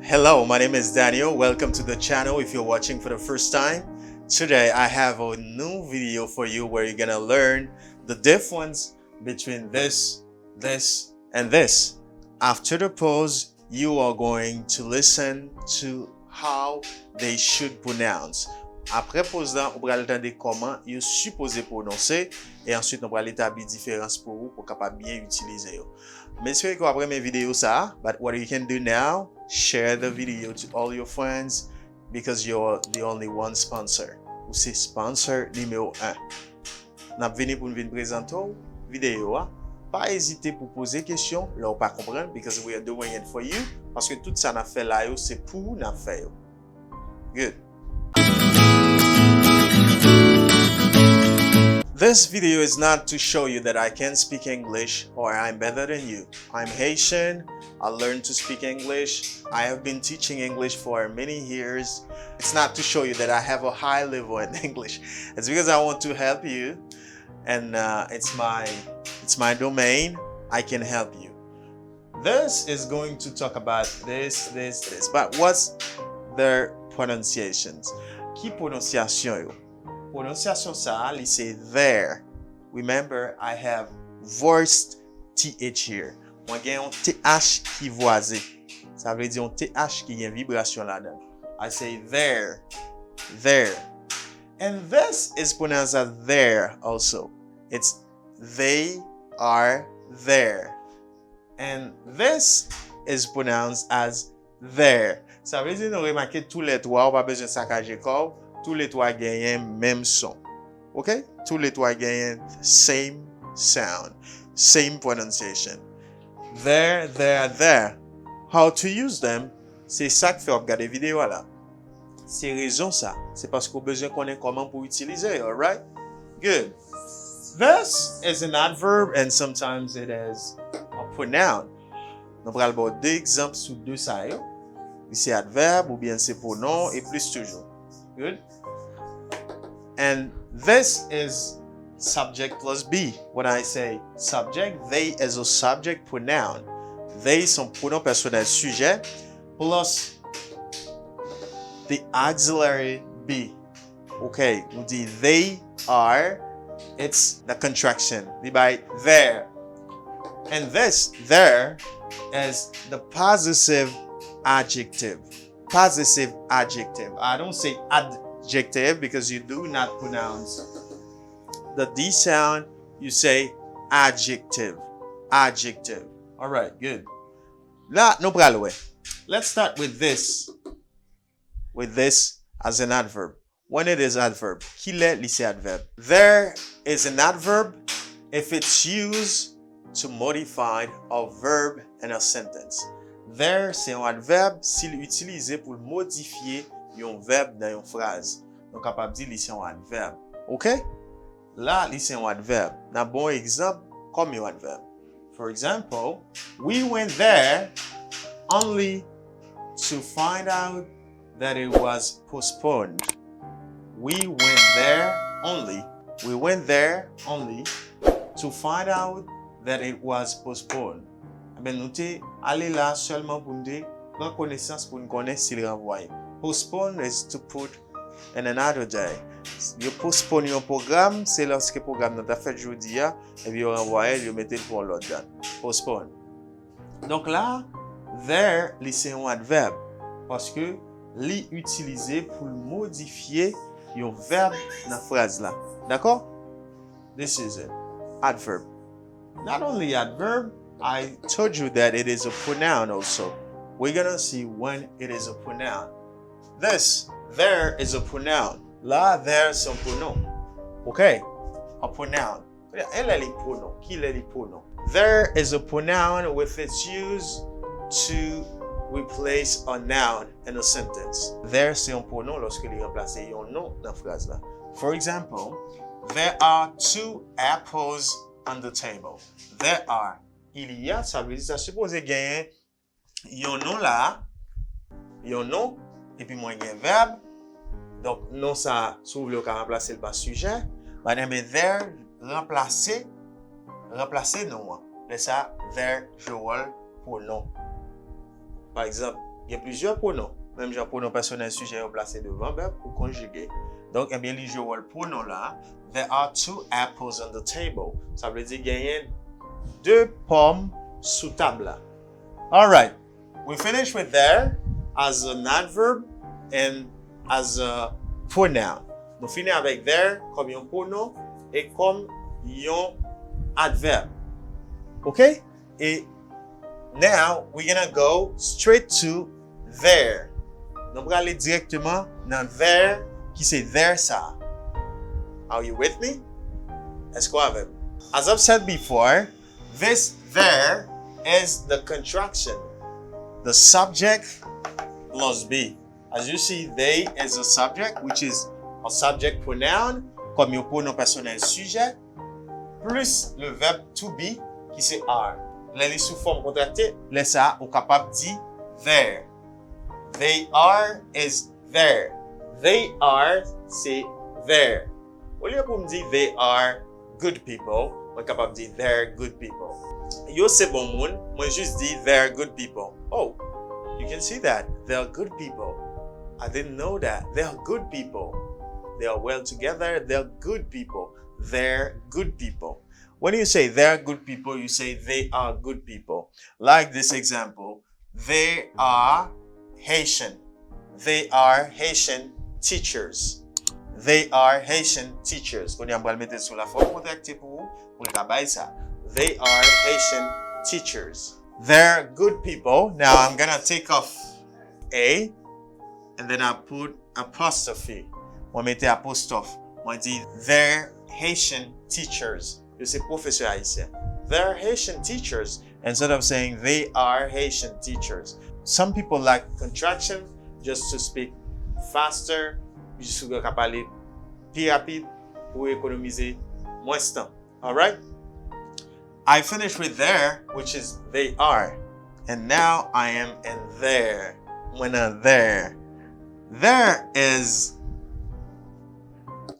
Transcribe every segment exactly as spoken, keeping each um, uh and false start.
Hello, my name is Daniel. Welcome to the channel if you're watching for the first time. Today I have a new video for you where you're gonna learn the difference between this, this, and this. After the pause, you are going to listen to how they should pronounce. Apre pòz la, ou pral tande kòman yo sipoze pwononse, e answit nou pral etabli diferans pou ou, pou w kapab byen itilize yo. M espere ke w ap renmen videyo sa a, but what you can do now, share the video to all your friends because you're the only one sponsor. Ou se sponsor nimewo en. N ap vini pou n vin prezante w videyo a. Pa ezite pou poze kesyon lè w pa konprann, because we are doing it for you, paske tout sa n ap fè la yo, se pou ou n ap fè yo. Good. This video is not to show you that I can speak English or I'm better than you. I'm Haitian. I learned to speak English. I have been teaching English for many years. It's not to show you that I have a high level in English. It's because I want to help you, and uh, it's my it's my domain. I can help you. This is going to talk about this, this, this. But what's their pronunciations? Ki pwononsyasyon yo? Pwononsyasyon sa a, li se there. Remember, I have voiced T H here. Mwen gen yon T H ki vwaze. Sa vle di yon T H ki gen vibrasyon ladan. I say there, there. And this is pronounced as there also. It's they are there. And this is pronounced as there. Sa vle di nou remake toulètwa, ou pa bezwen sakaje kò w, toulètwa genyen menm son. Ok? Toulètwa genyen same sound, same pronunciation. There, there, there. How to use them? Se sa k fè w ap gade videyo a la. Se rezon sa. Se paske w bezwen konnen kòman pou w itilize yo, alright? Good. This is an adverb and sometimes it is a pronoun. Nou pral ba w de egzanp sou de sa yo. Li se advèb oubyen se pwonon e plis toujou. Good. And this is subject plus be. When I say subject, they is a subject pronoun. They se yon pwonon pèsonèl sijè plus the auxiliary be. Ok, nou di they are, it's the contraction. Li bay there. And this there is the possessive adjective. Possessive adjective. I don't say adjective because you do not pronounce the D sound. You say adjective. Adjective. All right, good. La, nou pral wè. Let's start with this. With this as an adverb. When it is adverb. Kilè li se advèb? There is an adverb if it's used to modify a verb in a sentence. There se yon advèb si l itilize pou l modifye yon vèb nan yon fraz. Nou kapab di li se yon advèb. Ok? La, li se yon advèb. N ap ba w egzanp kòm yon advèb. For example, we went there only to find out that it was postponed. We went there only. We went there only to find out that it was postponed. Ebyen, nou te ale la sèlman pou n te pran konesans pou n konnen si l ranvwaye. Postpone is to put in another day. Yo postpone yon pwogram, se lòske pwogram nan ta fèt jodi a, epi yo ranvwaye l, yo mete l pou yon lòt dat. Postpone. Donk la, there, li se yon advèb, paske li itilize pou l modifye yon vèb nan fraz la. Dakò? This is it. Adverb. Not only adverb, I told you that it is a pronoun also. We're gonna see when it is a pronoun. This, there is a pronoun. La, there se yon pwonon. Ok? A pronoun. E lè li pwonon? Kilè li pwonon? There is a pronoun with its use to replace a noun in a sentence. There se yon pwonon lòske li ranplase yon non nan fraz la. For example, there are two apples on the table. There are. Il y a, sa vle di sa sipoze genyen yon non la, yon non, epi mwen gen vèb. Donk, non sa, si w vle, w ka ranplase l pa sijè. But, enben, there ranplase, ranplase non an. Lè sa, there jwe wòl pwonon. Pa egzanp, Gen plizyè pwonon. Menm jan pwonon pèsonèl sijè yo plase devan vèb pou konjige. Donk, ebyen, li jwe wòl pwonon la. There are two apples on the table. Sa vle di genyen de pòm sou tab la. Alright. We finish with there as an adverb and as a pronoun. Nou fini avèk there kòm yon pwonon e kòm yon advèb. Ok? E now we're gonna go straight to there. Nou prale dirèkteman nan there ki se there sa. Are you with me? Èske w avè m? As I've said before, this there is the contraction. The subject plus be. As you see, they is a subject, which is a subject pronoun, kòm yon pwonon pèsonèl sijè, plis le verb to be, ki se are. Lè li sou fòm kontrakte, lè sa a, ou kapab di there. They are is there. They are, se there. Olye pou m di they are good people, mwen kapab di they're good people. Yo se bon moun, mwen jis di they're good people. Oh, you can see that. They're good people. I didn't know that. They're good people. They are well together. They're good people. They're good people. When you say they're good people, you say they are good people. Like this example, they are Haitian. They are Haitian teachers. They are Haitian teachers. Kounye a m pral mete l sou la fòm kontrakte pou ou, pou l ka bay sa. They are Haitian teachers. They're good people. Now I'm gonna take off a and then I put apostrophe. Mwen mete apostrophe. Mwen di they're Haitian teachers. Yo se pwofesè ayisyen. They're Haitian teachers instead of saying they are Haitian teachers. Some people like contraction just to speak faster, jis pou yo ka pale pi rapid pou ekonomize mwens tan. Alright? I finish with there, which is they are. And now I am in there. Mwen nan there. There is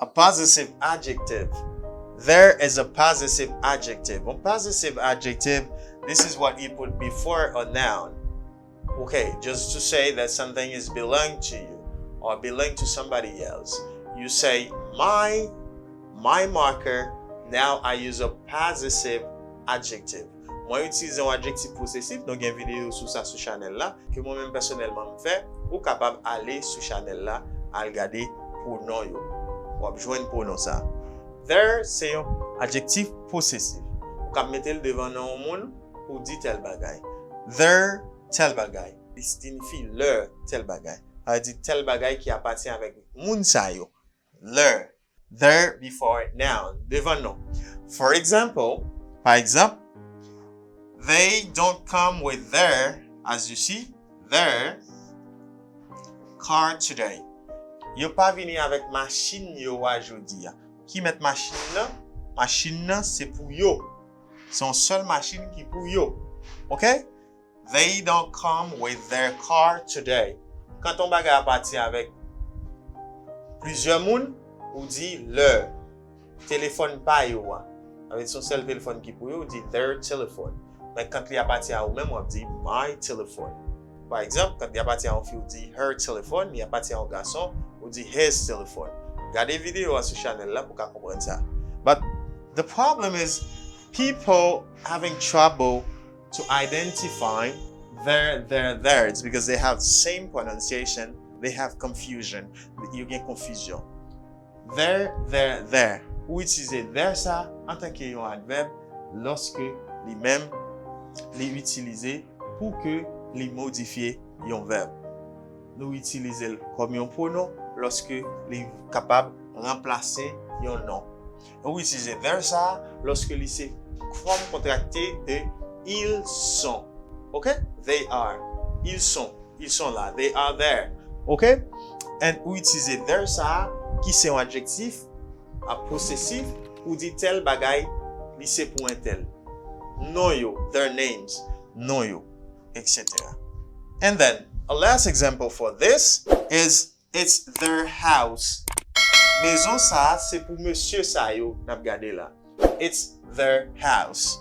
a possessive adjective. There is a possessive adjective. A possessive adjective, this is what you put before a noun. Okay, just to say that something is belong to you or belong to somebody else. You say my, my marker, now I use a possessive adjective. Mwen itilize yon adjektif posesif, nou gen videyo sou sa sou chanèl la, ke mwen menm pèsonèlman m fè, ou kapab ale sou chanèl la, al gade pwonon yo. W ap jwenn pwonon sa. There se yon adjektif posesif. Ou kab mete l devan non yon moun pou di tèl bagay. There tèl bagay. Li siyifi lè tèl bagay. Sa vle di tèl bagay ki apatyen avèk moun sa yo. Lè. There before noun. Devan non. For example, pa egzanp, they don't come with their, as you see, their car today. Yo pa vini avèk machin yo a jodi a. Ki mèt machin nan? Machin nan se pou yo. Se yon sèl machin ki pou yo. Ok? They don't come with their car today. Quand yon bagay apatyen avèk plizyè moun, ou di leur. Telefòn pa yo a. Avèk se yon sèl telefòn ki pou yo, ou di their telephone. Men quand li apatyen a ou menm, w ap di my telephone. Pa egzanp, quand li apatyen a yon fi, ou di her telephone, li apatyen a yon gason, ou di his telephone. Gade videyo a sou chanèl la pou w ka konprann sa. But the problem is, people having trouble to identify their, their, their. It's because they have same pronunciation, they have confusion. Yo gen konfizyon. Their, their, their. Ou itilize their sa antanke yon advèb lòske li menm li itilize pou ke li modifye yon vèb. Nou itilize l kòm yon pwonon lòske li kapab ranplase yon non. Ou itilize their sa lòske li se fòm kontrakte de ils sont. Ok? They are. Ils sont. Ils sont là. They are there. Ok? And ou itilize their sa ki se yon adjektif a posesif pou di tèl bagay li se pou entèl. Non yo, their names, non yo, et cetera. And then, a last example for this is it's their house. Mezon sa a se pou mesye sa yo n ap gade la. It's their house.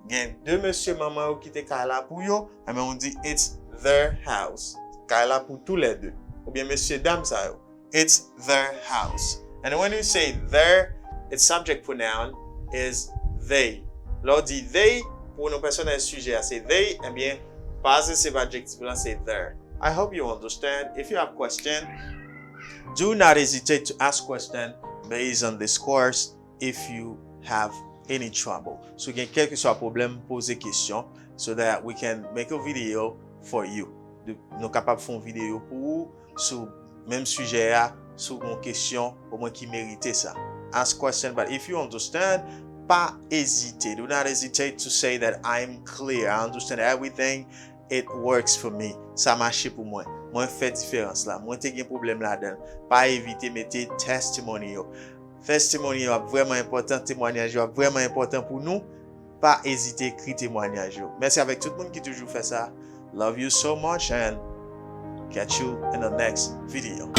Gen de mesye manman yo kite kay la pou yo, enben ou di it's their house. Kay la pou toulède. Oubyen mesye dam sa yo. It's their house. And when you say their, its subject pronoun is they. Lè w di they, pronon pèsonèl sijè a se they, ebyen, pasif adjektif la se their. I hope you understand. If you have question, do not hesitate to ask question based on this course if you have any trouble. Si w gen kèlkeswa pwoblèm, poze kesyon so that we can make a video for you. Nou kapab fè yon videyo pou ou sou menm sijè a, si w gen yon kesyon omwen ki merite sa. Ask question, but if you understand, pa ezite. Do not hesitate to say that I'm clear. I understand everything. It works for me. Sa mache pou mwen. Mwen fè diferans la. Mwen te gen pwoblèm ladan l. Pa evite mete testimony yo. Testimony yo ap vrèman enpòtan, temwanyaj yo ap vrèman enpòtan pou nou. Pa ezite ekri temwanyaj yo. Mèsi avèk tout moun ki toujou fè sa. Love you so much and catch you in the next video.